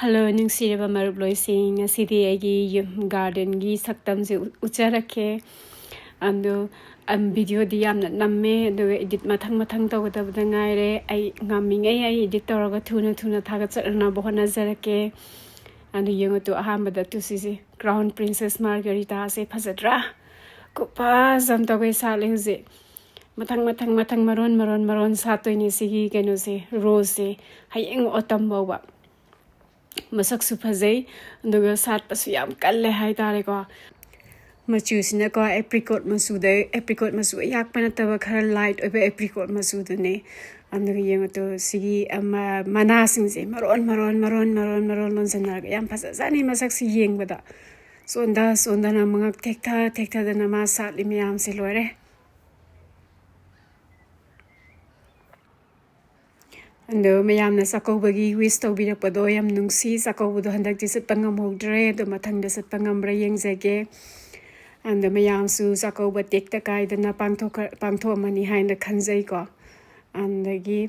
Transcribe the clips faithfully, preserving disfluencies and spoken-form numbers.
Hello, ꯅꯨꯡꯁꯤꯔꯕ ꯃꯔꯨꯞꯂꯣꯏꯁꯤꯡ, ꯉꯁꯤꯗꯤ ꯑꯩꯒꯤ ꯌꯨꯝ ꯒꯥꯔꯗꯦꯟꯒꯤ ꯁꯛꯇꯝꯁꯦ ꯎ- ꯎꯠꯆꯔꯛꯀꯦ꯫ ꯑꯗꯣ, ꯑꯝ, ꯚꯤꯗꯤꯑꯣꯗꯤ ꯌꯥꯝꯅ ꯅꯝꯃꯦ, ꯑꯗꯨꯒ ꯏꯗꯤꯠ ꯃꯊꯪ ꯃꯊꯪ ꯇꯧꯒꯗꯕꯗ ꯉꯥꯏꯔꯦ꯫ ꯑꯩ ꯉꯝꯃꯤꯉꯩ ꯑꯩ ꯏꯗꯤꯠ ꯇꯧꯔꯒ ꯊꯨꯅ ꯊꯨꯅ ꯊꯥꯒꯠꯆꯔꯛꯅꯕ ꯍꯣꯠꯅꯖꯔꯛꯀꯦ꯫ ꯑꯗꯨ ꯌꯦꯡꯉꯨ ꯇꯨ, ꯑꯍꯥꯟꯕꯗ ꯇꯨ ꯁꯤꯁꯦ, Crown Princess Margarita ꯁꯦ ꯐꯖꯗ꯭ꯔꯥ? ꯈꯨꯐꯖ ꯑꯃ ꯇꯧꯋꯦ ꯁꯥꯠꯂꯦ ꯍꯧꯖꯤꯛ꯫ ꯃꯊꯪ ꯃꯊꯪ ꯃꯊꯪ ꯃꯔꯣꯟ ꯃꯔꯣꯟ ꯃꯔꯣꯟ ꯁꯥꯠꯇꯣꯏꯅꯦ ꯁꯤꯒꯤ ꯀꯩꯅꯣꯁꯦ, ꯔꯣꯁꯁꯦ, ꯍꯌꯦꯡ autumn ꯐꯥꯎꯕ꯫ ꯃꯁꯛꯁꯨ ꯐꯖꯩ, ꯑꯗꯨꯒ ꯁꯥꯠꯄꯁꯨ ꯌꯥꯝ ꯀꯜꯂꯦ ꯍꯥꯏꯇꯥꯔꯦꯀꯣ꯫ ꯃꯆꯨꯁꯤꯅꯀꯣ, apricot ꯃꯆꯨꯗ, apricot ꯃꯆꯨ ꯑꯌꯥꯛꯄ ꯅꯠꯇꯕ, ꯈꯔ light ꯑꯣꯏꯕ apricot ꯃꯆꯨꯗꯨꯅꯦ꯫ ꯑꯗꯨꯒ ꯌꯦꯡꯉꯨ ꯇꯨ, ꯁꯤꯒꯤ ꯑꯃ, ꯃꯅꯥꯁꯤꯡꯁꯦ ꯃꯔꯣꯟ ꯃꯔꯣꯟ ꯃꯔꯣꯟ ꯃꯔꯣꯟ ꯃꯔꯣꯟ ꯂꯣꯟꯁꯤꯟꯅꯔꯒ ꯌꯥꯝ ꯐꯖꯖꯥꯠꯅꯤ ꯃꯁꯛꯁꯤ ꯌꯦꯡꯕꯗ꯫ ꯆꯣꯟꯊ ꯆꯣꯟꯊꯅ ꯃꯉꯛ ꯊꯦꯛꯊ ꯊꯦꯛꯊꯗꯅ ꯃꯥ ꯁꯥꯠꯂꯤ ꯃꯌꯥꯝꯁꯦ ꯂꯣꯏꯔꯦ꯫ ꯑꯗꯣ ꯃꯌꯥꯝꯅ ꯆꯥꯛꯀꯧꯕꯒꯤ wish ꯇꯧꯕꯤꯔꯛꯄꯗꯣ ꯌꯥꯝ ꯅꯨꯡꯁꯤ꯫ ꯆꯥꯛꯀꯧꯕꯗꯣ ꯍꯟꯗꯛꯇꯤ ꯆꯠꯄ ꯉꯝꯍꯧꯗ꯭ꯔꯦ, ꯑꯗꯣ ꯃꯊꯪꯗ ꯆꯠꯄ ꯉꯝꯕ꯭ꯔꯥ ꯌꯦꯡꯖꯒꯦ꯫ ꯑꯗꯣ ꯃꯌꯥꯝꯁꯨ ꯆꯥꯛꯀꯧꯕ ꯇꯦꯛꯇ ꯀꯥꯏꯗꯅ ꯄꯥꯡꯊꯣꯛꯈ-, ꯄꯥꯡꯊꯣꯛꯑꯝꯃꯅꯤ ꯍꯥꯏꯅ ꯈꯟꯖꯩꯀꯣ꯫ ꯑꯗꯒꯤ,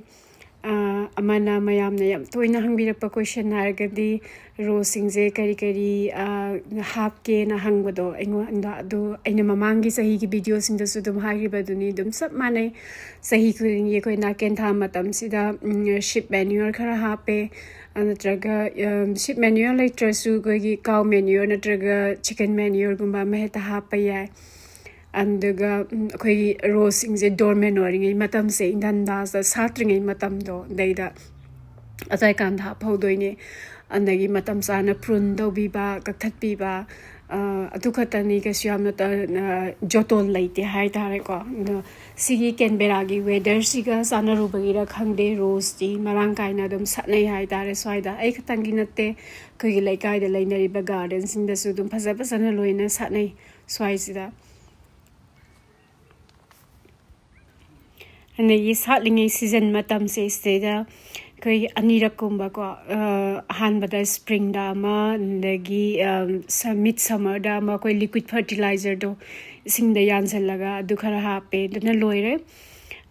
ꯑ, ꯑꯃꯅ ꯃꯌꯥꯝꯅ ꯌꯥꯝ ꯇꯣꯏꯅ ꯍꯪꯕꯤꯔꯛꯄ question ꯍꯥꯏꯔꯒꯗꯤ, ꯔꯣꯁꯁꯤꯡꯁꯦ ꯀꯔꯤ ꯀꯔꯤ, ꯑ, ꯍꯥꯞꯀꯦꯅ ꯍꯪꯕꯗꯣ ꯑꯩꯉꯣꯟꯗ, ꯑꯗꯨ ꯑꯩꯅ ꯃꯃꯥꯡꯒꯤ ꯆꯍꯤꯒꯤ ꯚꯤꯗꯤꯑꯣꯁꯤꯡꯗꯁꯨ ꯑꯗꯨꯝ ꯍꯥꯏꯈꯤꯕꯗꯨꯅꯤ, ꯑꯗꯨꯝ ꯆꯞ ꯃꯥꯟꯅꯩ꯫ ꯆꯍꯤ ꯈꯨꯗꯤꯡꯒꯤ ꯑꯩꯈꯣꯏ ꯅꯥꯀꯦꯟ ꯊꯥ ꯃꯇꯝꯁꯤꯗ, ꯎꯝ, sheep manure ꯈꯔ ꯍꯥꯞꯄꯦ, ꯑ, ꯅꯠꯇ꯭ꯔꯒ, ꯑꯝ, sheep manure ꯂꯩꯇ꯭ꯔꯁꯨ ꯑꯩꯈꯣꯏꯒꯤ cow manure ꯅꯠꯇ꯭ꯔꯒ chicken manureꯒꯨꯝꯕ ꯑꯃ ꯍꯦꯛꯇ ꯍꯥꯞꯄ ꯌꯥꯏ꯫ ꯑꯗꯨꯒ, ꯎꯝ, ꯑꯩꯈꯣꯏꯒꯤ ꯔꯣꯁꯁꯤꯡꯁꯦ dormant ꯑꯣꯏꯔꯤꯉꯩ ꯃꯇꯝꯁꯦ, ꯏꯪꯊꯝꯊꯥꯁꯤꯗ ꯁꯥꯠꯇ꯭ꯔꯤꯉꯩ ꯃꯇꯝꯗꯣ, ꯑꯗꯩꯗ ꯑꯗꯨꯋꯥꯏꯀꯥꯟꯗ ꯍꯥꯞꯍꯧꯗꯣꯏꯅꯦ꯫ ꯑꯗꯒꯤ ꯃꯇꯝ ꯆꯥꯅ prune ꯇꯧꯕꯤꯕ, ꯀꯛꯊꯠꯄꯤꯕ, ꯑ, ꯑꯗꯨ ꯈꯛꯇꯅꯤ, ꯀꯩꯁꯨ ꯌꯥꯝꯅ ꯇ-, ꯑ, ꯖꯣꯇꯣꯟ ꯂꯩꯇꯦ ꯍꯥꯏꯇꯥꯔꯦꯀꯣ꯫ ꯑꯗꯣ ꯁꯤꯒꯤ ꯀꯦꯟꯕꯦꯔꯥꯒꯤ weatherꯁꯤꯒ ꯆꯥꯟꯅꯔꯨꯕꯒꯤꯔ ꯈꯪꯗꯦ, ꯔꯣꯁꯇꯤ ꯃꯔꯥꯡ ꯀꯥꯏꯅ ꯑꯗꯨꯝ ꯁꯥꯠꯅꯩ ꯍꯥꯏꯇꯥꯔꯦ ꯁ꯭ꯋꯥꯏꯗ꯫ ꯑꯩ ꯈꯛꯇꯪꯒꯤ ꯅꯠꯇꯦ, ꯑꯩꯈꯣꯏꯒꯤ ꯂꯩꯀꯥꯏꯗ ꯂꯩꯅꯔꯤꯕ ꯒꯥꯔꯗꯦꯟꯁꯤꯡꯗꯁꯨ ꯑꯗꯨꯝ ꯐꯖ ꯐꯖꯅ ꯂꯣꯏꯅ ꯁꯥꯠꯅꯩ ꯁ꯭ꯋꯥꯏꯁꯤꯗ꯫ ꯑꯗꯒꯤ ꯁꯥꯠꯂꯤꯉꯩ season ꯃꯇꯝꯁꯦ ꯁꯤꯗꯩꯗ ꯑꯩꯈꯣꯏ ꯑꯅꯤꯔꯛꯀꯨꯝꯕꯀꯣ, ꯑ, ꯑꯍꯥꯟꯕꯗ springꯗ ꯑꯃ, ꯑꯗꯒꯤ, ꯑ, ꯁ-, mid summerꯗ ꯑꯃ ꯑꯩꯈꯣꯏ liquid fertilizerꯗꯣ ꯏꯁꯤꯡꯗ ꯌꯥꯟꯁꯤꯜꯂꯒ ꯑꯗꯨ ꯈꯔ ꯍꯥꯞꯄꯦ, ꯑꯗꯨꯅ ꯂꯣꯏꯔꯦ꯫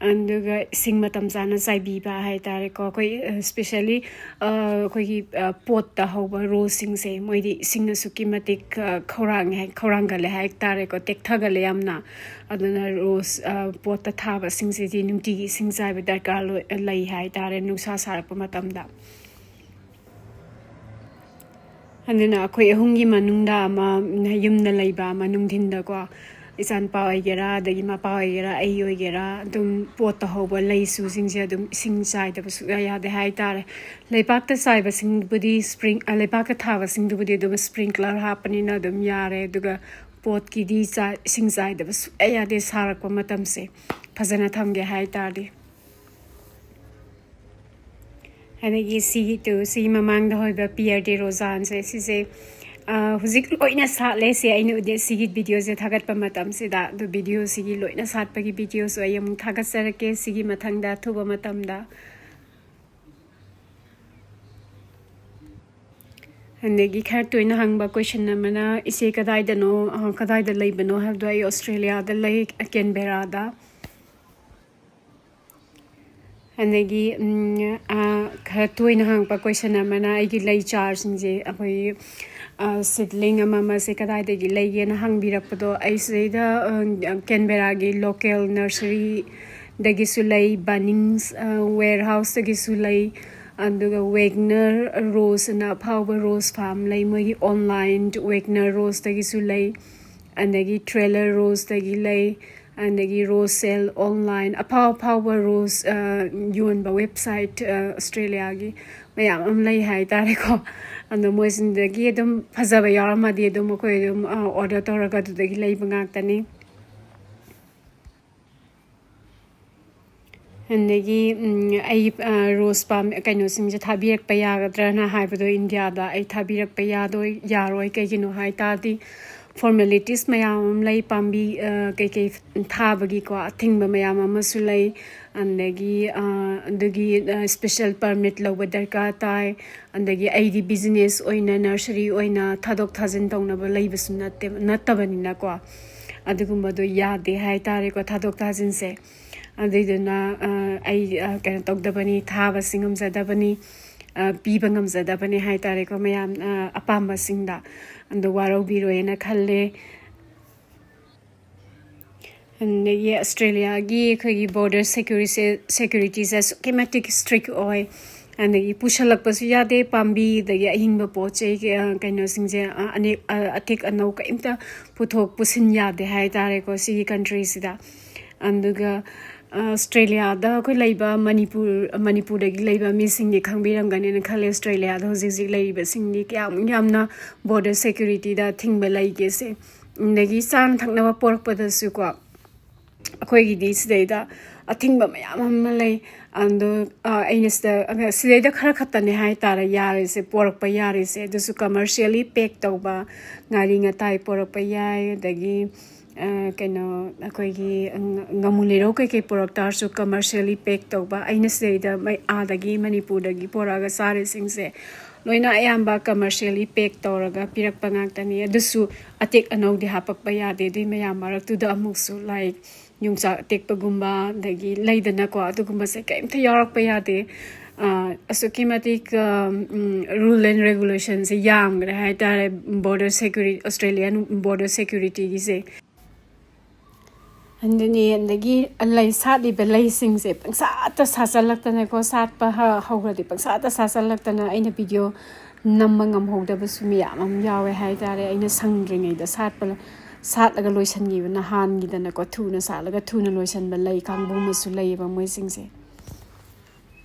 ꯑꯗꯨꯒ ꯏꯁꯤꯡ ꯃꯇꯝ ꯆꯥꯅ ꯆꯥꯏꯕꯤꯕ ꯍꯥꯏꯇꯥꯔꯦꯀꯣ꯫ ꯑꯩꯈꯣꯏ, ꯑ, specially, ꯑ, ꯑꯩꯈꯣꯏꯒꯤ, ꯑ, ꯄꯣꯠꯇ ꯍꯧꯕ ꯔꯣꯁꯁꯤꯡꯁꯦ, ꯃꯣꯏꯗꯤ ꯏꯁꯤꯡ ꯑꯁꯨꯛꯀꯤ ꯃꯇꯤꯛ, ꯑ, ꯈꯧꯔꯥꯡꯉꯦ ꯍꯥꯏ-, ꯈꯧꯔꯥꯡꯒꯜꯂꯦ ꯍꯥꯏꯇꯥꯔꯦꯀꯣ, ꯇꯦꯛꯊꯒꯜꯂꯦ ꯌꯥꯝꯅ꯫ ꯑꯗꯨꯅ ꯔꯣꯁ, ꯑ, ꯄꯣꯠꯇ ꯊꯥꯕꯁꯤꯡꯁꯤꯗꯤ ꯅꯨꯡꯇꯤꯒꯤ ꯏꯁꯤꯡ ꯆꯥꯏꯕ ꯗꯔꯀꯥꯔ ꯂꯣꯏ-, ꯂꯩ ꯍꯥꯏꯇꯥꯔꯦ, ꯅꯨꯡꯁꯥ ꯁꯥꯔꯛꯄ ꯃꯇꯝꯗ꯫ ꯑꯗꯨꯅ ꯑꯩꯈꯣꯏ ꯑꯍꯨꯝꯒꯤ ꯃꯅꯨꯡꯗ ꯑꯃ, ꯌꯨꯝꯗ ꯂꯩꯕ ꯑꯃ ꯅꯨꯡꯊꯤꯟꯗꯀꯣ, ꯏꯆꯥꯅꯨꯄꯥ ꯑꯣꯏꯒꯦꯔꯥ, ꯑꯗꯒꯤ ꯃꯄꯥ ꯑꯣꯏꯒꯦꯔꯥ, ꯑꯩ ꯑꯣꯏꯒꯦꯔꯥ, ꯑꯗꯨꯝ ꯄꯣꯠꯇ ꯍꯧꯕ ꯂꯩꯁꯨꯁꯤꯡꯁꯦ ꯑꯗꯨꯝ ꯏꯁꯤꯡ ꯆꯥꯏꯗꯕ ꯁꯨꯛꯌꯥ ꯌꯥꯗꯦ ꯍꯥꯏꯇꯥꯔꯦ꯫ ꯂꯩꯕꯥꯛꯇ ꯆꯥꯏꯕꯁꯤꯡꯕꯨꯗꯤ spring-, ꯑ, ꯂꯩꯕꯥꯛꯇ ꯊꯥꯕꯁꯤꯡꯗꯨꯕꯨꯗꯤ ꯑꯗꯨꯝ sprinkler ꯍꯥꯞꯄꯅꯤꯅ ꯑꯗꯨꯝ ꯌꯥꯔꯦ꯫ ꯑꯗꯨꯒ ꯄꯣꯠꯀꯤꯗꯤ ꯆꯥ-, ꯏꯁꯤꯡ ꯆꯥꯏꯗꯕ ꯁꯨꯛꯌꯥ ꯌꯥꯗꯦ, ꯁꯥꯔꯛꯄ ꯃꯇꯝꯁꯦ ꯐꯖꯅ ꯊꯝꯒꯦ ꯍꯥꯏ ꯇꯥꯔꯗꯤ꯫ ꯑꯗꯒꯤ ꯁꯤꯒꯤꯗꯨ, ꯁꯤꯒꯤ ꯃꯃꯥꯡꯗ ꯍꯧꯕ Pierre de Rozanꯁꯦ, ꯁꯤꯁꯦ, ꯑ, ꯍꯧꯖꯤꯛ ꯂꯣꯏꯅ ꯁꯥꯠꯂꯦ꯫ ꯁꯦ ꯑꯩꯅ ꯎꯗꯦ ꯁꯤꯒꯤ videoꯁꯦ ꯊꯥꯒꯠꯄ ꯃꯇꯝꯁꯤꯗ꯫ ꯑꯗꯨ videoꯁꯤꯒꯤ ꯂꯣꯏꯅ ꯁꯥꯠꯄꯒꯤ videoꯁꯨ ꯑꯩ ꯑꯃꯨꯛ ꯊꯥꯒꯠꯆꯔꯛꯀꯦ ꯁꯤꯒꯤ ꯃꯊꯪꯗ, ꯑꯊꯨꯕ ꯃꯇꯝꯗ꯫ ꯑꯗꯒꯤ ꯈꯔ ꯇꯣꯏꯅ ꯍꯪꯕ question ꯑꯃꯅ, "ꯏꯆꯦ ꯀꯗꯥꯏꯗꯅꯣ, ꯑ, ꯀꯗꯥꯏꯗ ꯂꯩꯕꯅꯣ?" ꯍꯥꯏꯕꯗꯣ, ꯑꯩ ꯑꯣꯁꯇ꯭ꯔꯦꯂꯤꯌꯥꯗ ꯂꯩ, ꯀꯦꯟꯕꯦꯔꯥꯗ꯫ ꯑꯗꯒꯤ, ꯎꯝ, ꯑ, ꯈꯔ ꯇꯣꯏꯅ ꯍꯪꯉꯛꯄ question ꯑꯃꯅ ꯑꯩꯒꯤ ꯂꯩ ꯆꯥꯔꯁꯤꯡꯁꯦ, ꯑꯩꯈꯣꯏꯒꯤ, ꯑ, seedling ꯑꯃ ꯑꯃꯁꯦ ꯀꯗꯥꯏꯗꯒꯤ ꯂꯩꯒꯦꯅ ꯍꯪꯕꯤꯔꯛꯄꯗꯣ, ꯑꯩ ꯁꯤꯗꯩꯗ, ꯑ, ꯀꯦꯟꯕꯦꯔꯥꯒꯤ local nurseryꯗꯒꯤꯁꯨ ꯂꯩ, Bunnings, ꯑ, warehouseꯇꯒꯤꯁꯨ ꯂꯩ, ꯑꯗꯨꯒ Wagner Rose ꯑꯅ ꯑꯐꯥꯎꯕ rose farm ꯂꯩ, ꯃꯣꯏꯒꯤ online Wagner Roseꯇꯒꯤꯁꯨ ꯂꯩ, ꯑꯗꯒꯤ Trailer Roseꯇꯒꯤ ꯂꯩ, ꯑꯗꯒꯤ Rose Sale online, ꯑꯐꯥꯎ ꯑꯐꯥꯎꯕ rose, ꯑ, ꯌꯣꯟꯕ website, ꯑ, ꯑꯣꯁꯇ꯭ꯔꯦꯂꯤꯌꯥꯒꯤ ꯃꯌꯥꯝ ꯑꯃ ꯂꯩ ꯍꯥꯏꯇꯥꯔꯦꯀꯣ꯫ ꯑꯗꯣ ꯃꯣꯏꯁꯤꯡꯗꯒꯤ ꯑꯗꯨꯝ ꯐꯖꯕ ꯌꯥꯎꯔꯝꯃꯗꯤ ꯑꯗꯨꯝ ꯑꯩꯈꯣꯏ ꯑꯗꯨꯝ, ꯑ, order ꯇꯧꯔꯒ ꯑꯗꯨꯗꯒꯤ ꯂꯩꯕ ꯉꯥꯛꯇꯅꯤ꯫ ꯑꯗꯒꯤ, ꯎꯝ, ꯑꯩ, ꯑ, rose ꯄꯥꯝ-, ꯀꯩꯅꯣꯁꯤꯡꯁꯦ ꯊꯥꯕꯤꯔꯛꯄ ꯌꯥꯒꯗ꯭ꯔꯅ ꯍꯥꯏꯕꯗꯣ ꯏꯟꯗꯤꯌꯥꯗ ꯑꯩ ꯊꯥꯕꯤꯔꯛꯄ ꯌꯥꯗꯣꯏ-, ꯌꯥꯔꯣꯏ꯫ ꯀꯩꯒꯤꯅꯣ ꯍꯥꯏ ꯇꯥꯔꯗꯤ, formalities ꯃꯌꯥꯝ ꯑꯃ ꯂꯩ, ꯄꯥꯝꯕꯤ, ꯑ, ꯀꯩꯀꯩ ꯊꯥꯕꯒꯤꯀꯣ ꯑꯊꯤꯡꯕ ꯃꯌꯥꯝ ꯑꯃꯁꯨ ꯂꯩ꯫ ꯑꯗꯒꯤ, ꯑ, ꯑꯗꯨꯒꯤ, ꯑ, special permit ꯂꯧꯕ ꯗꯔꯀꯥꯔ ꯇꯥꯏ꯫ ꯑꯗꯒꯤ ꯑꯩꯗꯤ business ꯑꯣꯏꯅ, nursery ꯑꯣꯏꯅ ꯊꯥꯗꯣꯛ ꯊꯥꯖꯤꯟ ꯇꯧꯅꯕ ꯂꯩꯕꯁꯨ ꯅꯠꯇꯦ, ꯅꯠꯇꯕꯅꯤꯅꯀꯣ, ꯑꯗꯨꯒꯨꯝꯕꯗꯣ ꯌꯥꯗꯦ ꯍꯥꯏꯇꯥꯔꯦꯀꯣ, ꯊꯥꯗꯣꯛ ꯊꯥꯖꯤꯟꯁꯦ꯫ ꯑꯗꯨꯏꯗꯨꯅ ꯑ, ꯑꯩ ꯑ, ꯀꯩꯅꯣ ꯇꯧꯗꯕꯅꯤ, ꯊꯥꯕꯁꯤ ꯉꯝꯖꯗꯕꯅꯤ, ꯑ, ꯄꯤꯕ ꯉꯝꯖꯗꯕꯅꯤ ꯍꯥꯏ ꯇꯥꯔꯦꯀꯣ, ꯃꯌꯥꯝ ꯑ, ꯑꯄꯥꯝꯕꯁꯤꯡꯗ꯫ ꯑꯗꯣ ꯋꯥꯔꯧꯕꯤꯔꯣꯏꯅ ꯈꯜꯂꯦ꯫ ꯑꯗꯒꯤ ꯑꯁꯇ꯭ꯔꯦꯂꯤꯌꯥꯒꯤ ꯑꯩꯈꯣꯏꯒꯤ ꯕꯣꯔꯗꯔ ꯁꯦꯀ꯭ꯌꯨꯔꯤꯁꯦ, ꯁꯦꯀ꯭ꯌꯨꯔꯤꯇꯤꯁꯦ ꯑꯁꯨꯛꯀꯤ ꯃꯇꯤꯛ ꯏꯁꯇ꯭ꯔꯤꯛ ꯑꯣꯏ꯫ ꯑꯗꯒꯤ ꯄꯨꯁꯜꯂꯛꯄꯁꯨ ꯌꯥꯗꯦ, ꯄꯥꯝꯕꯤ ꯑꯗꯒꯤ ꯑꯍꯤꯡꯕ ꯄꯣꯠ ꯆꯩ ꯀꯌꯥ-, ꯀꯩꯅꯣꯁꯤꯡꯁꯦ, ꯑ, ꯑꯅꯦꯛ-, ꯑ, ꯑꯇꯦꯛ ꯑꯅꯧ ꯀꯔꯤꯝꯇ ꯄꯨꯊꯣꯛ ꯄꯨꯁꯤꯟ ꯌꯥꯗꯦ ꯍꯥꯏ ꯇꯥꯔꯦꯀꯣ ꯁꯤꯒꯤ ꯀꯟꯇ꯭ꯔꯤꯁꯤꯗ꯫ ꯑꯗꯨꯒ ꯑꯁꯇ꯭ꯔꯦꯂꯤꯌꯥꯗ ꯑꯩꯈꯣꯏ ꯂꯩꯕ ꯃꯅꯤꯄꯨꯔ, ꯃꯅꯤꯄꯨꯔꯗꯒꯤ ꯂꯩꯕ ꯃꯤꯁꯤꯡꯗꯤ ꯈꯪꯕꯤꯔꯝꯒꯅꯤꯅ ꯈꯜꯂꯦ, ꯑꯁꯇ꯭ꯔꯦꯂꯤꯌꯥꯗ ꯍꯧꯖꯤꯛ ꯍꯧꯖꯤꯛ ꯂꯩꯔꯤꯕꯁꯤꯡꯗꯤ ꯀꯌꯥꯃꯨꯛ ꯌꯥꯝꯅ ꯕꯣꯔꯗꯔ ꯁꯦꯀ꯭ꯌꯨꯔꯤꯇꯤꯗ ꯊꯤꯡꯕ ꯂꯩꯒꯦꯁꯦ꯫ ꯑꯗꯒꯤ ꯆꯥꯅ ꯊꯛꯅꯕ ꯄꯣꯔꯛꯄꯗꯁꯨꯀꯣ, ꯑꯩꯈꯣꯏꯒꯤꯗꯤ ꯁꯤꯗꯩꯗ ꯑꯊꯤꯡꯕ ꯃꯌꯥꯝ ꯑꯃ ꯂꯩ꯫ ꯑꯗꯣ ꯑ, ꯑꯩꯅ ꯁꯤꯗ, ꯑ, ꯁꯤꯗꯩꯗ ꯈꯔ ꯈꯛꯇꯅꯦ ꯍꯥꯏ ꯇꯥꯔꯦ ꯌꯥꯔꯤꯁꯦ, ꯄꯣꯔꯛꯄ ꯌꯥꯔꯤꯁꯦ꯫ ꯑꯗꯨꯁꯨ ꯀꯃꯔꯁꯤꯌꯦꯜꯂꯤ ꯄꯦꯛ ꯇꯧꯕ ꯉꯥꯔꯤ ꯉꯇꯥꯏ ꯄꯣꯔꯛꯄ ꯌꯥꯏ, ꯑꯗꯒꯤ ꯑ, ꯀꯩꯅꯣ, ꯑꯩꯈꯣꯏꯒꯤ ꯉ-, ꯉꯥꯃꯨ ꯂꯩꯔꯧ ꯀꯩꯀꯩ ꯄꯨꯔꯛ ꯇꯥꯔꯁꯨ ꯀꯃꯔꯁꯤꯌꯦꯜꯂꯤ ꯄꯦꯛ ꯇꯧꯕ꯫ ꯑꯩꯅ ꯁꯤꯗꯩꯗ ꯃꯩ-, ꯑꯥꯗꯒꯤ ꯃꯅꯤꯄꯨꯔꯗꯒꯤ ꯄꯨꯔꯛꯑꯒ ꯆꯥꯔꯤꯁꯤꯡꯁꯦ ꯂꯣꯏꯅ ꯑꯌꯥꯝꯕ ꯀꯃꯔꯁꯤꯌꯦꯜꯂꯤ ꯄꯦꯛ ꯇꯧꯔꯒ ꯄꯤꯔꯛꯄ ꯉꯥꯛꯇꯅꯤ꯫ ꯑꯗꯨꯁꯨ ꯑꯇꯦꯛ ꯑꯅꯧꯗꯤ ꯍꯥꯄꯛꯄ ꯌꯥꯗꯦ꯫ ꯑꯗꯨꯏ ꯃꯌꯥꯝ ꯃꯔꯛꯇꯨꯗ ꯑꯃꯨꯛꯁꯨ, ꯂꯥꯏꯛ, ꯌꯣꯡꯆꯥꯛ ꯑꯇꯦꯛꯄꯒꯨꯝꯕ, ꯑꯗꯒꯤ ꯂꯩꯗꯅꯀꯣ, ꯑꯗꯨꯒꯨꯝꯕꯁꯦ ꯀꯔꯤꯝꯇ ꯌꯥꯎꯔꯛꯄ ꯌꯥꯗꯦ꯫ ꯑ, ꯑꯁꯨꯛꯀꯤ ꯃꯇꯤꯛ, ꯑ, ꯎꯝ, ꯔꯨꯜ ꯑꯦꯟ ꯔꯦꯒꯨꯂꯦꯁꯟꯁꯦ ꯌꯥꯝꯈ꯭ꯔꯦ ꯍꯥꯏ ꯇꯥꯔꯦ, ꯕꯣꯔꯗꯔ ꯁꯦꯀ꯭ꯌꯨꯔꯤ-, ꯑꯣꯁꯇ꯭ꯔꯦꯂꯤꯌꯥꯟ ꯕꯣꯔꯗꯔ ꯁꯦꯀ꯭ꯌꯨꯔꯤꯇꯤꯒꯤꯁꯦ꯫ ꯑꯗꯨꯅꯤ, ꯑꯗꯒꯤ ꯂꯩ, ꯁꯥꯠꯂꯤꯕ ꯂꯩꯁꯤꯡꯁꯦ ꯄꯪꯁꯥꯠꯇ ꯁꯥꯠꯆꯜꯂꯛꯇꯅꯀꯣ, ꯁꯥꯠꯄ ꯍ-, ꯍꯧꯈ꯭ꯔꯗꯤ ꯄꯪꯁꯥꯠꯇ ꯁꯥꯠꯆꯜꯂꯛꯇꯅ ꯑꯩꯅ ꯚꯤꯗꯤꯑꯣ ꯅꯝꯕ ꯉꯝꯍꯧꯗꯕꯁꯨ ꯃꯌꯥꯝ ꯑꯃ ꯌꯥꯎꯋꯦ ꯍꯥꯏ ꯇꯥꯔꯦ꯫ ꯑꯩꯅ ꯁꯪꯗ꯭ꯔꯤꯉꯩꯗ ꯁꯥꯠꯄ, ꯁꯥꯠꯂꯒ ꯂꯣꯏꯁꯤꯟꯈꯤꯕꯅ ꯍꯥꯟꯈꯤꯗꯅꯀꯣ, ꯊꯨꯅ ꯁꯥꯠꯂꯒ ꯊꯨꯅ ꯂꯣꯏꯁꯤꯟꯕ ꯂꯩ ꯀꯥꯡꯕꯨ ꯑꯃꯁꯨ ꯂꯩꯌꯦꯕ ꯃꯣꯏꯁꯤꯡꯁꯦ꯫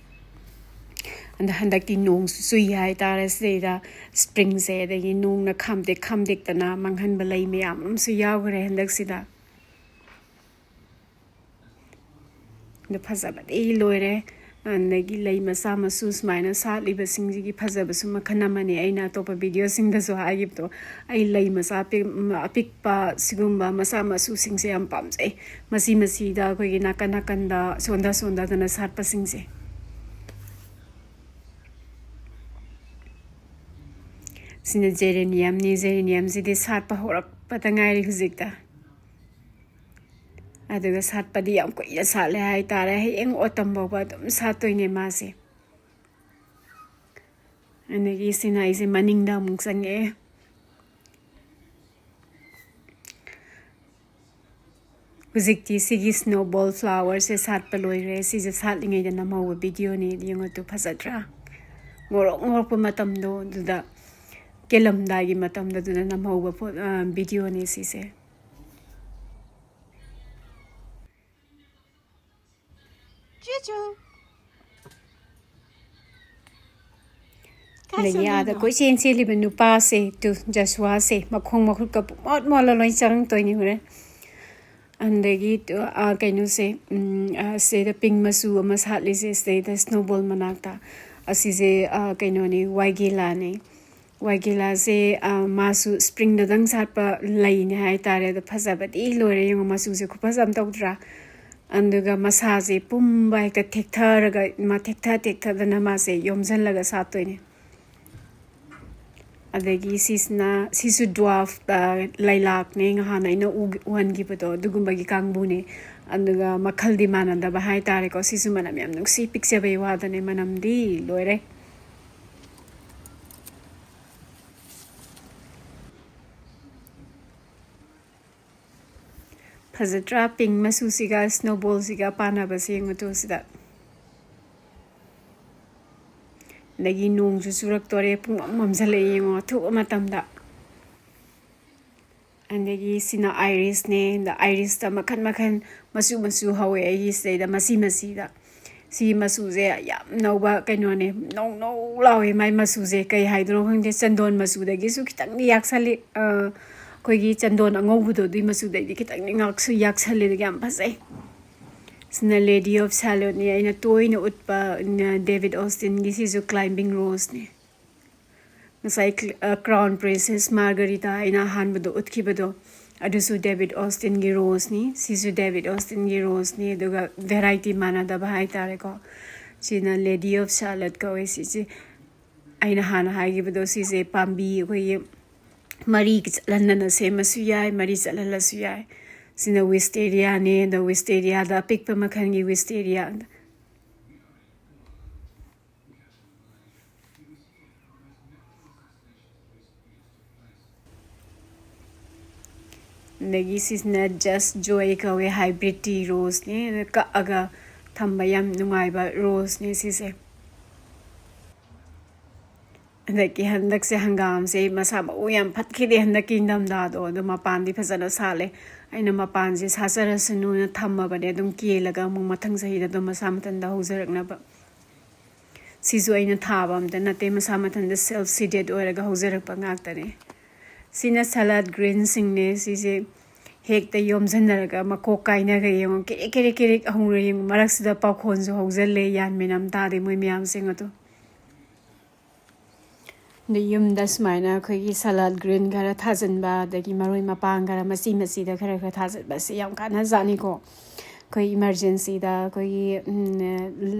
ꯑꯗ ꯍꯟꯗꯛꯇꯤ ꯅꯣꯡꯁꯨ ꯆꯨꯏ ꯍꯥꯏ ꯇꯥꯔꯦ ꯁꯤꯗꯩꯗ, ꯁ꯭ꯄ꯭ꯔꯤꯡꯁꯦ, ꯑꯗꯒꯤ ꯅꯣꯡꯅ ꯈꯥꯝꯗꯦꯛ ꯈꯥꯝꯗꯦꯛꯇꯅ ꯃꯥꯡꯍꯟꯕ ꯂꯩ ꯃꯌꯥꯝ ꯑꯃꯁꯨ ꯌꯥꯎꯈ꯭ꯔꯦ ꯍꯟꯗꯛꯁꯤꯗ꯫ ꯑꯗꯣ ꯐꯖꯕꯗꯤ ꯂꯣꯏꯔꯦ꯫ ꯑꯗꯒꯤ ꯂꯩ ꯃꯆꯥ ꯃꯁꯨ ꯁꯨꯃꯥꯏꯅ ꯁꯥꯠꯂꯤꯕꯁꯤꯡꯁꯤꯒꯤ ꯐꯖꯕꯁꯨ ꯃꯈꯜ ꯑꯃꯅꯤ꯫ ꯑꯩꯅ ꯑꯇꯣꯞꯄ ꯚꯤꯗꯤꯑꯣꯁꯤꯡꯗꯁꯨ ꯍꯥꯏꯈꯤꯕꯗꯣ, ꯑꯩ ꯂꯩ ꯃꯆꯥ ꯑꯄꯤꯛ-, ꯑꯄꯤꯛꯄ ꯁꯤꯒꯨꯝꯕ ꯃꯆꯥ ꯃꯁꯨꯁꯤꯡꯁꯦ ꯌꯥꯝ ꯄꯥꯝꯖꯩ꯫ ꯃꯆꯤ ꯃꯆꯤꯗ ꯑꯩꯈꯣꯏꯒꯤ ꯅꯥꯀꯟ ꯅꯥꯀꯟꯗ ꯁꯣꯟꯗ ꯁꯣꯟꯗꯗꯅ ꯁꯥꯠꯄꯁꯤꯡꯁꯦ꯫ ꯁꯤꯅ ꯖꯦꯔꯦꯅꯤꯌꯝꯅꯤ꯫ ꯖꯦꯔꯦꯅꯤꯌꯝꯁꯤꯗꯤ ꯁꯥꯠꯄ ꯍꯧꯔꯛꯄꯗ ꯉꯥꯏꯔꯤ ꯍꯧꯖꯤꯛꯇ꯫ ꯑꯗꯨꯒ ꯁꯥꯠꯄꯗꯤ ꯌꯥꯝ ꯀꯨꯏꯅ ꯁꯥꯠꯂꯦ ꯍꯥꯏꯇꯥꯔꯦ, ꯍꯌꯦꯡ autumn ꯐꯥꯎꯕ ꯑꯗꯨꯝ ꯁꯥꯠꯇꯣꯏꯅꯦ ꯃꯥꯁꯦ꯫ ꯑꯗꯒꯤ ꯁꯤꯅ ꯑꯩꯁꯦ ꯃꯅꯤꯡꯗ ꯑꯃꯨꯛ ꯆꯪꯉꯛꯑꯦ꯫ ꯍꯧꯖꯤꯛꯇꯤ ꯁꯤꯒꯤ snowball flowerꯁꯦ ꯁꯥꯠꯄ ꯂꯣꯏꯔꯦ꯫ ꯁꯤꯁꯦ ꯁꯥꯠꯂꯤꯉꯩꯗ ꯅꯝꯍꯧꯕ videoꯅꯦ꯫ ꯌꯦꯡꯉꯣ ꯇꯨ, ꯐꯖꯗ꯭ꯔꯥ? ꯉꯧꯔꯣꯛ ꯉꯧꯔꯛꯄ ꯃꯇꯝꯗꯣ ꯑꯗꯨꯗ, ꯀꯦꯜꯂꯝꯗꯥꯏꯒꯤ ꯃꯇꯝꯗ ꯑꯗꯨꯗ ꯅꯝꯍꯧꯕ ꯐꯣ-, ꯑ, videoꯅꯦ ꯁꯤꯁꯦ꯫ ꯆꯨ ꯆꯨ꯫ ꯑꯗꯒꯤ ꯑꯥꯗ ꯀꯣꯏꯆꯦꯟ ꯆꯦꯜꯂꯤꯕ ꯅꯨꯄꯥꯁꯦ, ꯇꯨ, ꯖꯁꯨꯋꯥꯁꯦ, ꯃꯈꯣꯡ ꯃꯈꯨꯠꯀ ꯄꯨꯡꯃꯣꯠ ꯃꯣꯠꯂ ꯂꯣꯏ ꯆꯪꯉꯛꯇꯣꯏꯅꯤ ꯍꯣꯔꯦꯟ꯫ ꯑꯗꯒꯤ ꯇꯨ, ꯑꯥ, ꯀꯩꯅꯣꯁꯦ, ꯎꯝ, ꯑꯥ, ꯁꯤꯗꯩꯗ pink ꯃꯆꯨ ꯑꯃ ꯁꯥꯠꯂꯤꯁꯦ, ꯁꯤꯗꯩꯗ snowball ꯃꯅꯥꯛꯇ꯫ ꯑꯁꯤꯁꯦ, ꯑꯥ, ꯀꯩꯅꯣꯅꯦ, ꯋꯥꯏꯒꯦꯂꯥꯅꯦ꯫ ꯋꯥꯏꯒꯦꯂꯥꯁꯦ, ꯑꯥ, ꯃꯥꯁꯨ springꯗꯗꯪ ꯁꯥꯠꯄ ꯂꯩꯅꯦ ꯍꯥꯏꯇꯥꯔꯦ꯫ ꯑꯗꯣ ꯐꯖꯕꯗꯤ ꯂꯣꯏꯔꯦ꯫ ꯌꯦꯡꯉꯣ, ꯃꯆꯨꯁꯦ ꯈꯨꯐꯖ ꯑꯃ ꯇꯧꯗ꯭ꯔꯥ? ꯑꯗꯨꯒ ꯃꯁꯥꯁꯦ ꯄꯨꯝꯕ ꯍꯦꯛꯇ ꯊꯦꯛꯊꯔꯒ, ꯃꯥ ꯊꯦꯛꯊ ꯊꯦꯛꯊꯗꯅ ꯃꯥꯁꯦ ꯌꯣꯝꯁꯤꯜꯂꯒ ꯁꯥꯠꯇꯣꯏꯅꯦ꯫ ꯑꯗꯒꯤ ꯁꯤꯁꯤꯅ, ꯁꯤꯁꯨ dwarf, ꯑ, ꯂꯩꯂꯥꯛꯅꯦ, ꯉꯍꯥꯟ ꯑꯩꯅ ꯎ-, ꯎꯍꯟꯈꯤꯕꯗꯣ, ꯑꯗꯨꯒꯨꯝꯕꯒꯤ ꯀꯥꯡꯕꯨꯅꯦ꯫ ꯑꯗꯨꯒ ꯃꯈꯜꯗꯤ ꯃꯥꯟꯅꯗꯕ ꯍꯥꯏꯇꯥꯔꯦꯀꯣ꯫ ꯁꯤꯁꯨ ꯃꯅꯝ ꯌꯥꯝ ꯅꯨꯡꯁꯤ, ꯄꯤꯛꯆꯕꯩ ꯋꯥꯗꯅꯦ, ꯃꯅꯝꯗꯤ ꯂꯣꯏꯔꯦ꯫ ꯐꯖꯗ꯭ꯔꯥ? Pink ꯃꯆꯨꯁꯤꯒ snowballꯁꯤꯒ ꯄꯥꯟꯅꯕꯁꯦ ꯌꯦꯡꯉꯨ ꯇꯨ ꯁꯤꯗ꯫ ꯑꯗꯒꯤ ꯅꯣꯡꯁꯨ ꯆꯨꯔꯛꯇꯣꯔꯦ, ꯄꯨꯡꯃꯝ ꯃꯝꯁꯤꯜꯂꯛꯑꯦ ꯌꯦꯡꯉꯣ, ꯑꯊꯨꯕ ꯃꯇꯝꯗ꯫ ꯑꯗꯒꯤ ꯁꯤꯅ irisꯅꯦ꯫ ꯑꯗ irisꯇ ꯃꯈꯟ ꯃꯈꯟ, ꯃꯆꯨ ꯃꯆꯨ ꯍꯧꯋꯦ ꯑꯩꯒꯤ ꯁꯤꯗꯩꯗ, ꯃꯆꯤ ꯃꯆꯤꯗ꯫ ꯁꯤ ꯃꯆꯨꯁꯦ ꯌꯥꯝ ꯅꯧꯕ ꯀꯩꯅꯣꯅꯦ, ꯅꯧ ꯅꯧ ꯂꯥꯎꯋꯦ ꯃꯥꯏ ꯃꯆꯨꯁꯦ꯫ ꯀꯩ ꯍꯥꯏꯗꯣꯏꯅꯣ ꯈꯪꯗꯦ, ꯆꯟꯗꯣꯟ ꯃꯆꯨꯗꯒꯤꯁꯨ ꯈꯤꯇꯪꯗꯤ ꯌꯥꯛꯁꯜꯂꯤ꯫ ꯑ, ꯑꯩꯈꯣꯏꯒꯤ ꯆꯟꯗꯣꯟ ꯑꯉꯧꯕꯗꯣ, ꯑꯗꯨꯏ ꯃꯆꯨꯗꯩꯗꯤ ꯈꯤꯇꯪꯗꯤ ꯉꯥꯛꯁꯨ ꯌꯥꯛꯁꯜꯂꯦ, ꯑꯗꯨꯒ ꯌꯥꯝ ꯐꯖꯩ꯫ ꯁꯤꯅ Lady of Shalotꯅꯦ, ꯑꯩꯅ ꯇꯣꯏꯅ ꯎꯠꯄ, ꯅ, David Austinꯒꯤ꯫ ꯁꯤꯁꯨ climbing roseꯅꯦ꯫ ꯉꯁꯥꯏ ꯀ꯭ꯂ-, ꯑ, Crown Princess Margarita ꯑꯩꯅ ꯑꯍꯥꯟꯕꯗ ꯎꯠꯈꯤꯕꯗꯣ, ꯑꯗꯨꯁꯨ David Austinꯒꯤ roseꯅꯤ꯫ ꯁꯤꯁꯨ David Austinꯒꯤ roseꯅꯤ, ꯑꯗꯨꯒ variety ꯃꯥꯟꯅꯗꯕ ꯍꯥꯏꯇꯥꯔꯦꯀꯣ꯫ ꯁꯤꯅ Lady of Shalott ꯀꯧꯋꯦ꯫ ꯁꯤꯁꯦ ꯑꯩꯅ ꯍꯥꯟꯅ ꯍꯥꯏꯈꯤꯕꯗꯣ, ꯁꯤꯁꯦ ꯄꯥꯝꯕꯤ ꯑꯩꯈꯣꯏꯒꯤ ꯃꯔꯤ ꯆꯠꯍꯟꯗꯅ ꯁꯦꯝꯃꯁꯨ ꯌꯥꯏ, ꯃꯔꯤ ꯆꯠꯍꯜꯂꯁꯨ ꯌꯥꯏ꯫ ꯁꯤꯅ ꯋꯤꯁꯇꯦꯔꯤꯌꯥꯅꯦ꯫ ꯑꯗꯣ ꯋꯤꯁꯇꯦꯔꯤꯌꯥꯗ ꯑꯄꯤꯛꯄ ꯃꯈꯜꯒꯤ ꯋꯤꯁꯇꯦꯔꯤꯌꯥ꯫ ꯑꯗꯒꯤ ꯁꯤꯁꯤꯅ ꯖꯁ ꯖꯣꯏ ꯀꯧꯋꯦ, ꯍꯥꯏꯕ꯭ꯔꯤꯠꯇꯤ ꯔꯣꯁꯅꯦ꯫ ꯑꯗ ꯀꯛꯑꯒ ꯊꯝꯕ ꯌꯥꯝ ꯅꯨꯡꯉꯥꯏꯕ ꯔꯣꯁꯅꯦ ꯁꯤꯁꯦ꯫ ꯑꯗꯒꯤ ꯍꯟꯗꯛꯁꯦ ꯍꯪꯒꯥꯝꯁꯦ ꯃꯁꯥ ꯃꯎ ꯌꯥꯝ ꯐꯠꯈꯤꯗꯦ ꯍꯟꯗꯛꯀꯤ ꯏꯪꯊꯝꯊꯥꯗꯣ꯫ ꯑꯗꯣ ꯃꯄꯥꯟꯗꯤ ꯐꯖꯅ ꯁꯥꯠꯂꯦ꯫ ꯑꯩꯅ ꯃꯄꯥꯟꯁꯦ ꯁꯥꯠꯆꯔꯁꯅꯨꯅ ꯊꯝꯃꯕꯅꯦ, ꯑꯗꯨꯝ ꯀꯦꯜꯂꯒ ꯑꯃꯨꯛ ꯃꯊꯪ ꯆꯍꯤꯗ ꯑꯗꯨꯝ ꯃꯁꯥ ꯃꯊꯟꯇ ꯍꯧꯖꯔꯛꯅꯕ꯫ ꯁꯤꯁꯨ ꯑꯩꯅ ꯊꯥꯕ ꯑꯝꯇ ꯅꯠꯇꯦ, ꯃꯁꯥ ꯃꯊꯟꯇ ꯁꯦꯜꯐ ꯁꯤꯗꯦꯠ ꯑꯣꯏꯔꯒ ꯍꯧꯖꯔꯛꯄ ꯉꯥꯛꯇꯅꯦ꯫ ꯁꯤꯅ ꯁꯂꯥꯗ ꯒ꯭ꯔꯤꯟꯁꯤꯡꯅꯦ꯫ ꯁꯤꯁꯦ ꯍꯦꯛꯇ ꯌꯣꯝꯁꯤꯟꯅꯔꯒ ꯃꯀꯣꯛ ꯀꯥꯏꯅꯒ ꯌꯦꯡꯉꯣ, ꯀꯦꯔꯦꯛ ꯀꯦꯔꯦꯛ ꯀꯦꯔꯦꯛ ꯑꯍꯨꯝꯔ ꯌꯦꯡꯉꯣ꯫ ꯃꯔꯛꯁꯤꯗ ꯄꯥꯎꯈꯣꯟꯁꯨ ꯍꯧꯖꯤꯜꯂꯦ꯫ ꯒ꯭ꯌꯥꯟ ꯃꯦꯟ ꯑꯃ ꯇꯥꯗꯦ ꯃꯣꯏ ꯃꯌꯥꯝꯁꯤꯡ ꯑꯗꯣ꯫ ꯑꯗꯩ ꯌꯨꯝꯗ ꯁꯨꯃꯥꯏꯅ ꯑꯩꯈꯣꯏꯒꯤ ꯁꯂꯥꯗ ꯒ꯭ꯔꯤꯟ ꯈꯔ ꯊꯥꯖꯤꯟꯕ, ꯑꯗꯒꯤ ꯃꯔꯣꯏ ꯃꯄꯥꯡ ꯈꯔ ꯃꯆꯤ ꯃꯆꯤꯗ ꯈꯔ ꯈꯔ ꯊꯥꯖꯤꯟꯕꯁꯦ ꯌꯥꯝ ꯀꯥꯟꯅꯖꯥꯠꯅꯤꯀꯣ꯫ ꯑꯩꯈꯣꯏ ꯏꯃꯥꯔꯖꯦꯟꯁꯤꯗ ꯑꯩꯈꯣꯏꯒꯤ, ꯎꯝ,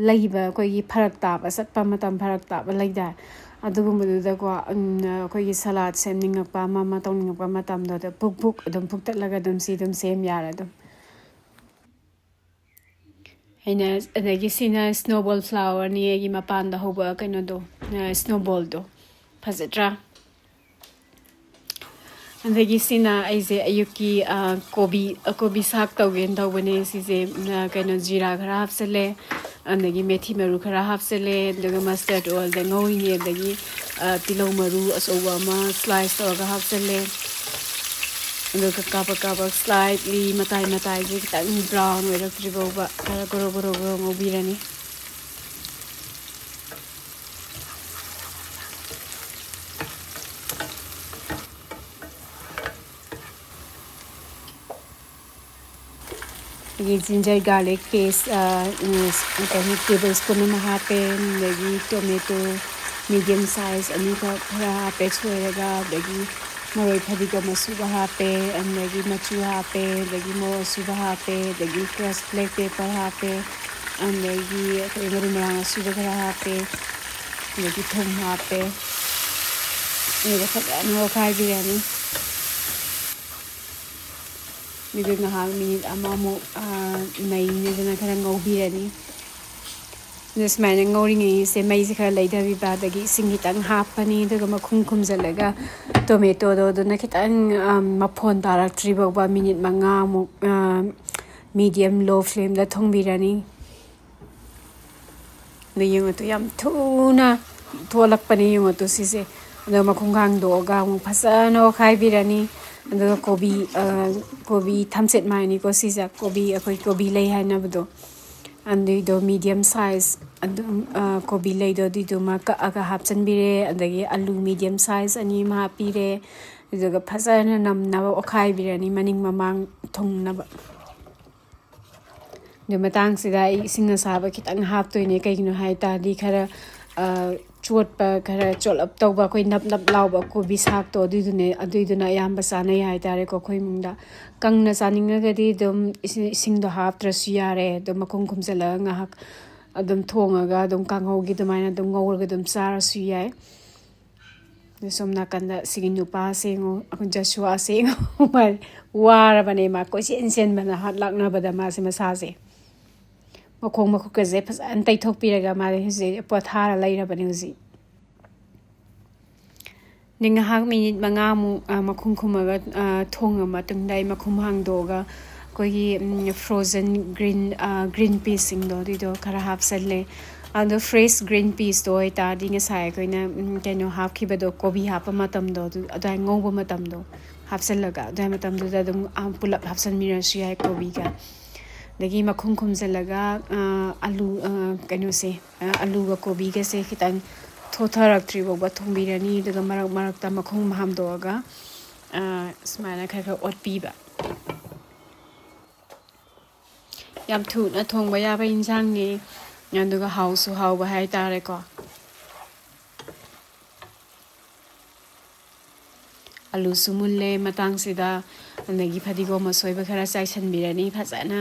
ꯂꯩꯕ, ꯑꯩꯈꯣꯏꯒꯤ ꯐꯔꯛ ꯇꯥꯕ, ꯆꯠꯄ ꯃꯇꯝ ꯐꯔꯛ ꯇꯥꯕ ꯂꯩꯗꯥꯏ? ꯑꯗꯨꯒꯨꯝꯕꯗꯨꯗꯀꯣ, ꯎꯝ, ꯑꯩꯈꯣꯏꯒꯤ ꯁꯂꯥꯗ ꯁꯦꯝꯅꯤꯡꯉꯛꯄ, ꯑꯃ ꯑꯃ ꯇꯧꯅꯤꯡꯉꯛꯄ ꯃꯇꯝꯗꯣ, ꯑꯗ ꯄꯨꯛ ꯄꯨꯛ ꯑꯗꯨꯝ ꯐꯨꯛꯇꯠꯂꯒ ꯑꯗꯨꯝ ꯁꯤ ꯑꯗꯨꯝ ꯁꯦꯝ ꯌꯥꯔꯦ ꯑꯗꯨꯝ꯫ ꯑꯩꯅ, ꯑꯗꯒꯤ ꯁꯤꯅ ꯁ꯭ꯅꯣꯕꯣꯜ ꯐ꯭ꯂꯥꯋꯔꯅꯤ, ꯑꯩꯒꯤ ꯃꯄꯥꯟꯗ ꯍꯧꯕ ꯀꯩꯅꯣꯗꯣ, ꯑ, ꯁ꯭ꯅꯣꯕꯣꯜꯗꯣ꯫ ꯐꯖꯗ꯭ꯔꯥ? ꯑꯗꯒꯤ ꯁꯤꯅ ꯑꯩꯁꯦ ꯑꯌꯨꯛꯀꯤ, ꯑ, ꯀꯣꯕꯤ, ꯑ, ꯀꯣꯕꯤ ꯁꯥꯛ ꯇꯧꯒꯦꯅ ꯇꯧꯕꯅꯦ꯫ ꯁꯤꯁꯦ, ꯑ, ꯀꯩꯅꯣ, ꯖꯤꯔꯥ ꯈꯔ ꯍꯥꯞꯆꯤꯜꯂꯦ, ꯑꯗꯒꯤ ꯃꯦꯊꯤ ꯃꯔꯨ ꯈꯔ ꯍꯥꯞꯆꯤꯜꯂꯦ, ꯑꯗꯨꯒ ꯃꯁꯇꯔꯗ ꯑꯣꯏꯜꯗ ꯉꯧꯔꯤꯅꯦ꯫ ꯑꯗꯒꯤ, ꯑ, ꯇꯤꯜꯍꯧ ꯃꯔꯨ ꯑꯆꯧꯕ ꯑꯃ ꯁ꯭ꯂꯥꯏꯁ ꯇꯧꯔꯒ ꯍꯥꯞꯆꯤꯜꯂꯦ꯫ ꯑꯗꯨꯒ ꯀꯥꯕꯛ ꯀꯥꯕꯛ ꯁ꯭ꯂꯥꯏꯠꯂꯤ ꯃꯇꯥꯏ ꯃꯇꯥꯏꯁꯦ ꯈꯤꯇꯪ ꯕ꯭ꯔꯥꯎꯟ ꯑꯣꯏꯔꯛꯇ꯭ꯔꯤ ꯐꯥꯎꯕ ꯈꯔ ꯒ꯭ꯔꯣ ꯒ꯭ꯔꯣ ꯒ꯭ꯔꯣ ꯉꯧꯕꯤꯔꯅꯤ꯫ ꯑꯗꯒꯤ ꯖꯤꯟꯖꯔ ꯒꯥꯔꯂꯤꯛ ꯄꯦꯁ, ꯑ, ꯎꯝ, ꯀꯩꯅꯣ, ꯇꯦꯕꯜ ꯁ꯭ꯄꯨꯟ ꯑꯃ ꯍꯥꯞꯄꯦ꯫ ꯑꯗꯒꯤ ꯇꯣꯃꯦꯇꯣ ꯃꯤꯗꯤꯌꯝ ꯁꯥꯏꯖ ꯑꯅꯤꯈꯛ ꯈꯔ ꯍꯥꯞꯄꯦ ꯁꯣꯏꯔꯒ꯫ ꯑꯗꯒꯤ ꯃꯔꯣꯏ ꯐꯗꯤꯒꯣꯝ ꯑꯁꯨꯕ ꯍꯥꯞꯄꯦ, ꯑꯗꯒꯤ ꯃꯆꯨ ꯍꯥꯞꯄꯦ, ꯑꯗꯒꯤ ꯃꯣꯔꯣꯛ ꯑꯁꯨꯕ ꯍꯥꯞꯄꯦ, ꯑꯗꯒꯤ ꯀ꯭ꯔꯁ ꯕ꯭ꯂꯦꯛ ꯄꯦꯄꯔ ꯍꯥꯞꯄꯦ, ꯑꯗꯒꯤ ꯑꯩꯈꯣꯏ ꯃꯔꯨ ꯃꯔꯥꯡ ꯑꯁꯨꯕ ꯈꯔ ꯍꯥꯞꯄꯦ, ꯑꯗꯒꯤ ꯊꯨꯝ ꯍꯥꯞꯄꯦ꯫ ꯑꯗꯨꯒ ꯐꯖꯅ ꯑꯣꯠꯈꯥꯏꯕꯤꯔꯅꯤ꯫ ꯑꯗꯨꯒ ꯉꯥꯏꯍꯥꯛ ꯃꯤꯅꯤꯠ ꯑꯃꯃꯨꯛ ꯅꯩꯅꯗꯅ ꯈꯔ ꯉꯧꯕꯤꯔꯅꯤ꯫ ꯑꯗꯨ ꯁꯨꯃꯥꯏꯅ ꯉꯧꯔꯤꯉꯩꯁꯦ ꯃꯩꯁꯦ ꯈꯔ ꯂꯩꯊꯕꯤꯕ, ꯑꯗꯒꯤ ꯏꯁꯤꯡ ꯈꯤꯇꯪ ꯍꯥꯞꯄꯅꯤ꯫ ꯑꯗꯨꯒ ꯃꯈꯨꯝ ꯈꯨꯝꯖꯤꯜꯂꯒ ꯇꯣꯃꯦꯇꯣꯗꯣ ꯑꯗꯨꯅ ꯈꯤꯇꯪ ꯃꯐꯣꯟ ꯇꯥꯔꯛꯇ꯭ꯔꯤ ꯐꯥꯎꯕ ꯃꯤꯅꯤꯠ ꯃꯉꯥꯃꯨꯛ medium low flameꯗ ꯊꯣꯡꯕꯤꯔꯅꯤ꯫ ꯑꯗꯣ ꯌꯦꯡꯉꯣ ꯇꯨ, ꯌꯥꯝ ꯊꯨꯅ ꯊꯣꯛꯂꯛꯄꯅꯦ꯫ ꯌꯦꯡꯉꯣ ꯇꯨ ꯁꯤꯁꯦ꯫ ꯑꯗꯣ ꯃꯈꯨꯝ ꯍꯥꯡꯗꯣꯛꯑꯒ ꯑꯃꯨꯛ ꯐꯖꯅ ꯑꯣꯠꯈꯥꯏꯕꯤꯔꯅꯤ꯫ ꯑꯗꯨꯒ ꯀꯣꯕꯤ, ꯀꯣꯕꯤ ꯊꯝꯆꯦꯠ ꯃꯥꯏꯅꯤꯀꯣ ꯁꯤꯁꯦ꯫ ꯀꯣꯕꯤ, ꯑꯩꯈꯣꯏ ꯀꯣꯕꯤ ꯂꯩ ꯍꯥꯏꯅꯕꯗꯣ, ꯑꯗꯨꯏꯗꯣ medium size ꯑꯗꯨꯝ, ꯀꯣꯕꯤ ꯂꯩꯗꯣ ꯑꯗꯨꯏꯗꯨꯃ ꯀꯛꯑꯒ ꯍꯥꯞꯆꯤꯟꯕꯤꯔꯦ꯫ ꯑꯗꯒꯤ ꯑꯂꯨ medium size ꯑꯅꯤ ꯑꯃ ꯍꯥꯞꯄꯤꯔꯦ꯫ ꯑꯗꯨꯒ ꯐꯖꯅ ꯅꯝꯅꯕ ꯑꯣꯠꯈꯥꯏꯕꯤꯔꯅꯤ, ꯃꯅꯤꯡ ꯃꯃꯥꯡ ꯊꯨꯡꯅꯕ꯫ ꯑꯗꯨ ꯃꯇꯥꯡꯁꯤꯗ ꯑꯩ ꯏꯁꯤꯡ ꯑꯁꯥꯕ ꯈꯤꯇꯪ ꯍꯥꯞꯇꯣꯏꯅꯦ꯫ ꯀꯩꯒꯤꯅꯣ ꯍꯥꯏ ꯇꯥꯔꯗꯤ ꯈꯔ ꯆꯣꯠꯄ, ꯈꯔ ꯆꯣꯠꯂꯞ ꯇꯧꯕ, ꯑꯩꯈꯣꯏ ꯅꯞ ꯅꯞ ꯂꯥꯎꯕ ꯀꯣꯕꯤ ꯁꯥꯛꯇꯣ ꯑꯗꯨꯏꯗꯨꯅꯦ, ꯑꯗꯨꯏꯗꯨꯅ ꯑꯌꯥꯝꯕ ꯆꯥꯅꯩ ꯍꯥꯏꯇꯥꯔꯦꯀꯣ ꯑꯩꯈꯣꯏ ꯏꯃꯨꯡꯗ꯫ ꯀꯪꯅ ꯆꯥꯅꯤꯡꯉꯒꯗꯤ ꯑꯗꯨꯝ ꯏꯁꯤꯡꯗꯣ ꯍꯥꯞꯇ꯭ꯔꯁꯨ ꯌꯥꯔꯦ꯫ ꯑꯗꯨꯝ ꯃꯈꯨꯝ ꯈꯨꯝꯖꯤꯜꯂꯒ ꯉꯥꯏꯍꯥꯛ ꯑꯗꯨꯝ ꯊꯣꯡꯉꯒ ꯑꯗꯨꯝ ꯀꯥꯡꯍꯧꯒꯤ ꯑꯗꯨꯃꯥꯏꯅ ꯑꯗꯨꯝ ꯉꯧꯔꯒ ꯑꯗꯨꯝ ꯆꯥꯔꯁꯨ ꯌꯥꯏ꯫ ꯑꯗꯨ ꯁꯣꯝ ꯅꯥꯀꯟꯗ ꯁꯤꯒꯤ ꯅꯨꯄꯥꯁꯦ ꯌꯦꯡꯉꯣ, ꯑꯩꯈꯣꯏ ꯖꯁꯨꯋꯥꯁꯦ ꯌꯦꯡꯉꯣ, ꯃꯥ ꯋꯥꯔꯕꯅꯦ, ꯃꯥ ꯀꯣꯏꯆꯦꯟ ꯆꯦꯟꯕꯅ ꯍꯥꯠ ꯂꯥꯛꯅꯕꯗ ꯃꯥꯁꯦ ꯃꯁꯥꯁꯦ꯫ ꯃꯈꯣꯡ ꯃꯈꯨꯠꯀꯁꯦ ꯐꯖꯅ ꯇꯩꯊꯣꯛꯄꯤꯔꯒ ꯃꯥꯁꯦ ꯍꯧꯖꯤꯛ ꯄꯣꯊꯥꯔ ꯂꯩꯔꯕꯅꯦ ꯍꯧꯖꯤꯛ꯫ ꯑꯗꯩ ꯉꯥꯏꯍꯥꯛ ꯃꯤꯅꯤꯠ ꯃꯉꯥꯃꯨꯛ ꯃꯈꯨꯝ ꯈꯨꯝꯃꯒ ꯊꯣꯡꯉ ꯃꯇꯨꯡꯗ ꯑꯩ ꯃꯈꯨꯝ ꯍꯥꯡꯗꯣꯛꯑꯒ ꯑꯩꯈꯣꯏꯒꯤ frozen green, green peasꯁꯤꯡꯗꯣ ꯑꯗꯨꯏꯗꯣ ꯈꯔ ꯍꯥꯞꯆꯜꯂꯦ꯫ ꯑꯗꯣ fresh green peasꯇꯣ ꯑꯣꯏꯇꯥꯔꯗꯤ ꯉꯁꯥꯏ ꯑꯩꯈꯣꯏꯅ ꯀꯩꯅꯣ ꯍꯥꯞꯈꯤꯕꯗꯣ, ꯀꯣꯕꯤ ꯍꯥꯞꯄ ꯃꯇꯝꯗꯣ, ꯑꯗꯨ ꯑꯗꯨꯋꯥꯏ ꯉꯧꯕ ꯃꯇꯝꯗꯣ ꯍꯥꯞꯆꯜꯂꯒ ꯑꯗꯨꯋꯥꯏ ꯃꯇꯝꯗꯨꯗ ꯑꯗꯨꯝ ꯄꯨꯂꯞ ꯍꯥꯞꯆꯟꯕꯤꯔꯁꯨ ꯌꯥꯏ ꯀꯣꯕꯤꯒ꯫ ꯑꯗꯒꯤ ꯃꯈꯨꯝ ꯈꯨꯝꯖꯤꯜꯂꯒ ꯑꯂꯨ, ꯀꯩꯅꯣꯁꯦ, ꯑꯂꯨꯒ ꯀꯣꯕꯤꯒꯁꯦ ꯈꯤꯇꯪ ꯊꯣꯠꯊꯔꯛꯇ꯭ꯔꯤ ꯐꯥꯎꯕ ꯊꯣꯡꯕꯤꯔꯅꯤ꯫ ꯑꯗꯨꯒ ꯃꯔꯛ ꯃꯔꯛꯇ ꯃꯈꯨꯝ ꯍꯥꯝꯗꯣꯛꯑꯒ ꯁꯨꯃꯥꯏꯅ ꯈꯔ ꯈꯔ ꯑꯣꯠꯄꯤꯕ꯫ ꯌꯥꯝ ꯊꯨꯅ ꯊꯣꯡꯕ ꯌꯥꯕ ꯏꯟꯁꯥꯡꯅꯤ, ꯑꯗꯨꯒ ꯍꯥꯎꯁꯨ ꯍꯥꯎꯕ ꯍꯥꯏꯇꯥꯔꯦꯀꯣ꯫ ꯑꯂꯨꯁꯨ ꯃꯨꯜꯂꯦ ꯃꯇꯥꯡꯁꯤꯗ, ꯑꯗꯒꯤ ꯐꯗꯤꯒꯣꯝ ꯑꯁꯣꯏꯕ ꯈꯔ ꯆꯥꯏꯁꯤꯟꯕꯤꯔꯅꯤ ꯐꯖꯅ꯫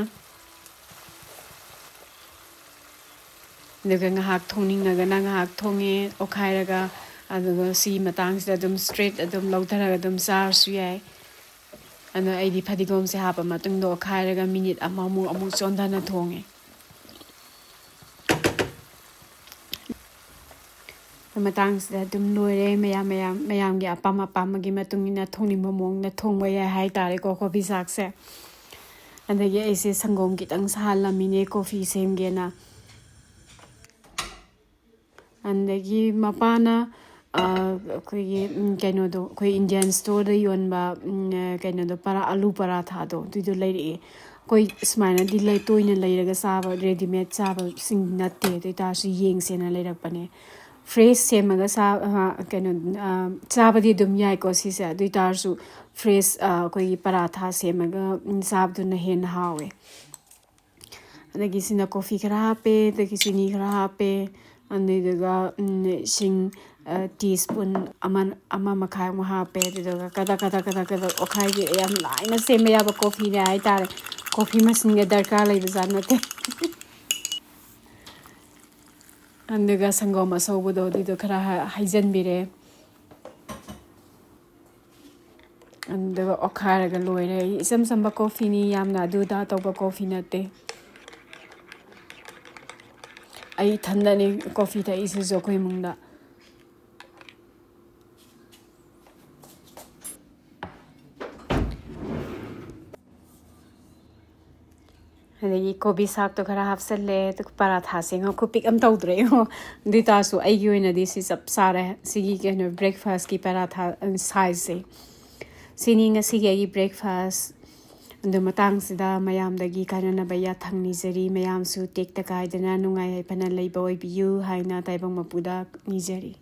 ꯑꯗꯨꯒ ꯉꯥꯏꯍꯥꯛ ꯊꯣꯡꯅꯤꯡꯉꯒꯅ ꯉꯥꯏꯍꯥꯛ ꯊꯣꯡꯉꯦ ꯑꯣꯠꯈꯥꯏꯔꯒ, ꯑꯗꯨꯒ ꯁꯤ ꯃꯇꯥꯡꯁꯤꯗ ꯑꯗꯨꯝ straight ꯑꯗꯨꯝ ꯂꯧꯊꯔꯒ ꯑꯗꯨꯝ ꯆꯥꯔꯁꯨ ꯌꯥꯏ꯫ ꯑꯗꯣ ꯑꯩꯗꯤ ꯐꯗꯤꯒꯣꯝꯁꯦ ꯍꯥꯞꯄ ꯃꯇꯨꯡꯗ ꯑꯣꯠꯈꯥꯏꯔꯒ ꯃꯤꯅꯤꯠ ꯑꯃꯃꯨꯛ ꯑꯃꯨꯛ ꯆꯣꯟꯊꯅ ꯊꯣꯡꯉꯦ꯫ ꯃꯇꯥꯡꯁꯤꯗ ꯑꯗꯨꯝ ꯂꯣꯏꯔꯦ꯫ ꯃꯌꯥꯝ, ꯃꯌꯥꯝ, ꯃꯌꯥꯝꯒꯤ ꯑꯄꯥꯝ ꯑꯄꯥꯝꯕꯒꯤ ꯃꯇꯨꯡ ꯏꯟꯅ ꯊꯣꯡꯅꯤꯡꯕ ꯃꯑꯣꯡꯗ ꯊꯣꯡꯕ ꯌꯥꯏ ꯍꯥꯏꯇꯥꯔꯦꯀꯣ ꯀꯣꯕꯤ ꯁꯥꯛꯁꯦ꯫ ꯑꯗꯒꯤ ꯑꯩꯁꯦ ꯁꯪꯒꯣꯝ ꯈꯤꯇꯪ ꯁꯥꯍꯜꯂꯝꯃꯤꯅꯦ ꯀꯣꯐꯤ ꯁꯦꯝꯒꯦꯅ꯫ ꯑꯗꯒꯤ ꯃꯄꯥꯅ, ꯑ, ꯑꯩꯈꯣꯏꯒꯤ, ꯎꯝ, ꯀꯩꯅꯣꯗꯣ, ꯑꯩꯈꯣꯏ Indian storeꯗ ꯌꯣꯟꯕ, ꯎꯝ, ꯑ, ꯀꯩꯅꯣꯗꯣ, ꯄꯔꯥ-, ꯑꯂꯨ ꯄꯔꯥꯊꯥꯗꯣ, ꯑꯗꯨꯏꯗꯣ ꯂꯩꯔꯛꯑꯦ꯫ ꯑꯩꯈꯣꯏ ꯁꯨꯃꯥꯏꯅꯗꯤ ꯂꯩ-, ꯇꯣꯏꯅ ꯂꯩꯔꯒ ꯆꯥꯕ, readymade ꯆꯥꯕꯁꯤꯡ ꯅꯠꯇꯦ꯫ ꯑꯗꯨ ꯑꯣꯏ ꯇꯥꯔꯁꯨ ꯌꯦꯡꯁꯦꯅ ꯂꯩꯔꯛꯄꯅꯦ꯫ Fresh ꯁꯦꯝꯃꯒ ꯆꯥ-, ꯑ, ꯀꯩꯅꯣ, ꯑ, ꯆꯥꯕꯗꯤ ꯑꯗꯨꯝ ꯌꯥꯏꯀꯣ ꯁꯤꯁꯦ꯫ ꯑꯗꯨ ꯑꯣꯏ ꯇꯥꯔꯁꯨ fresh, ꯑ, ꯑꯩꯈꯣꯏꯒꯤ ꯄꯔꯥꯊꯥ ꯁꯦꯝꯃꯒ, ꯎꯝ, ꯆꯥꯕꯗꯨꯅ ꯍꯦꯟꯅ ꯍꯥꯎꯋꯦ꯫ ꯑꯗꯒꯤ ꯁꯤꯅ ꯀꯣꯐꯤ ꯈꯔ ꯍꯥꯞꯄꯦ, ꯑꯗꯒꯤ ꯆꯤꯅꯤ ꯈꯔ ꯍꯥꯞꯄꯦ, ꯑꯗꯨꯏꯗꯨꯒ, ꯎꯝ, ꯏꯁꯤꯡ, ꯑ, tea spoon ꯑꯃ, ꯑꯃ ꯃꯈꯥꯏꯃꯨꯛ ꯍꯥꯞꯄꯦ꯫ ꯑꯗꯨꯗꯨꯒ ꯀꯗꯛ, ꯀꯗꯛ, ꯀꯗꯛ, ꯀꯗꯛ ꯑꯣꯠꯈꯥꯏꯒꯦ꯫ ꯌꯥꯝ ꯂꯥꯏꯅ ꯁꯦꯝꯕ ꯌꯥꯕ ꯀꯣꯐꯤꯅꯦ ꯍꯥꯏꯇꯥꯔꯦ꯫ ꯀꯣꯐꯤ ꯃꯁꯤꯟꯒ ꯗꯔꯀꯥꯔ ꯂꯩꯕꯖꯥꯠ ꯅꯠꯇꯦ꯫ ꯑꯗꯨꯒ ꯁꯪꯒꯣꯝ ꯑꯁꯧꯕꯗꯣ ꯑꯗꯨꯏꯗꯣ ꯈꯔ ꯍ-, ꯍꯩꯖꯤꯟꯕꯤꯔꯦ꯫ ꯑꯗꯨꯒ ꯑꯣꯠꯈꯥꯏꯔꯒ ꯂꯣꯏꯔꯦ꯫ ꯏꯆꯝ ꯆꯝꯕ ꯀꯣꯐꯤꯅꯤ, ꯌꯥꯝꯅ ꯑꯗꯨ ꯑꯗꯥ ꯇꯧꯕ ꯀꯣꯐꯤ ꯅꯠꯇꯦ꯫ ꯑꯩ ꯏꯊꯟꯗꯅꯤ ꯀꯣꯐꯤ ꯊꯛꯏꯁꯤꯁꯨ ꯑꯩꯈꯣꯏ ꯏꯃꯨꯡꯗ꯫ ꯑꯗꯒꯤ ꯀꯣꯕꯤ ꯁꯥꯛꯇꯣ ꯈꯔ ꯍꯥꯞꯆꯜꯂꯦ, ꯑꯗꯨꯒ ꯄꯔꯥꯊꯥꯁꯦ ꯌꯦꯡꯉꯣ, ꯈꯨꯄꯤꯛ ꯑꯃ ꯇꯧꯗ꯭ꯔꯣ? ꯌꯦꯡꯉꯣ꯫ ꯑꯗꯨ ꯑꯣꯏ ꯇꯥꯔꯁꯨ ꯑꯩꯒꯤ ꯑꯣꯏꯅꯗꯤ ꯁꯤ ꯆꯞ ꯆꯥꯔꯦ, ꯁꯤꯒꯤ ꯀꯩꯅꯣ, breakfastꯀꯤ ꯄꯔꯥꯊꯥ, ꯑ, sizeꯁꯦ꯫ ꯁꯤꯅꯤ ꯉꯁꯤꯒꯤ ꯑꯩꯒꯤ breakfast꯫ ꯑꯗꯨ ꯃꯇꯥꯡꯁꯤꯗ ꯃꯌꯥꯝꯗꯒꯤ ꯀꯥꯏꯅꯅꯕ ꯌꯥꯊꯪ ꯅꯤꯖꯔꯤ꯫ ꯃꯌꯥꯝꯁꯨ ꯇꯦꯛꯇ ꯀꯥꯏꯗꯅ ꯅꯨꯡꯉꯥꯏ ꯌꯥꯏꯐꯅ ꯂꯩꯕ ꯑꯣꯏꯕꯤꯌꯨ ꯍꯥꯏꯅ ꯇꯥꯏꯕꯪ ꯃꯄꯨꯗ ꯅꯤꯖꯔꯤ꯫